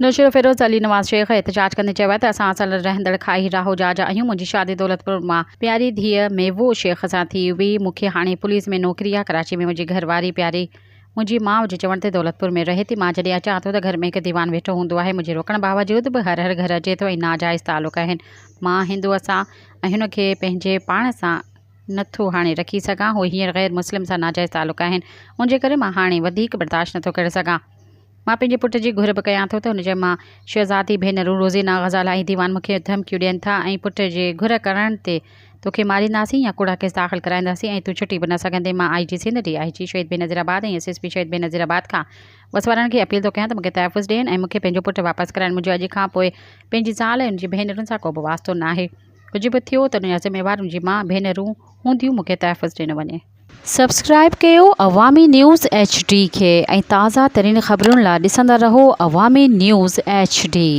نوشهروفيروز علي نواز شيخ احتجاج ڪندي چيو آهي ته اسان اصل رهندڙ کاهي راهوجا جا آهيون منهنجي شادي دولتپور مان پياري ڌيء ميوو شيخ سان ٿي هئي مون کي هاڻي پوليس ۾ نوڪري آهي ڪراچي ۾ منهنجي گهر واري پياري منهنجي ماء جي چوڻ تي دولتپور ۾ رهي ٿي مان جڏهن اچان ٿو ته گهر ۾ هڪ ديوان ويٺو هوندو آهي منهنجي روڪڻ باوجود به هر هر گهر اچي ٿو ۽ ناجائز تعلق آهن مان هندو سان ۽ هن کي پنهنجي پاڻ سان نٿو هاڻي رکي سگهان هو هينئر غير مسلم سان ناجائز تعلق آهن ان جي ڪري مان هاڻي وڌيڪ برداشت نٿو ڪري سگهان. مان پنهنجي پٽ جي گهر به ڪيان ٿو ته هن جي مان شهزادي ڀينرون روزينا، غزالا ۽ ديوان مون کي ڌمڪيون ڏين ٿا ۽ پٽ جي گهر ڪرڻ تي توکي مارينداسين يا ڪوڙا ڪيس داخل ڪرائينداسين ۽ تون ڇٽي به نه سگهندين مان I G Sindh, D I G Shaheed Benazirabad ۽ S S P Shaheed Benazirabad کان وس وارن کي اپيل ٿو ڪيان ته مون کي تحفظ ڏين ۽ مون کي پنهنجو پٽ واپس ڪرائين منهنجو اڄ کان پوء پنهنجي زال ۽ ان جي ڀينرن سان ڪو به واسطو ناهي ڪجهه به ٿيو ته ان جا ذميوار ان جي مان ڀينرون هونديون مون کي تحفظ ڏنو وڃي. سبسڪرائيب ڪيو عوامي نيوز ايڇ ڊي کي ۽ تازه ترين خبرن لا ڏسندا رهو عوامي نيوز ايڇ ڊي.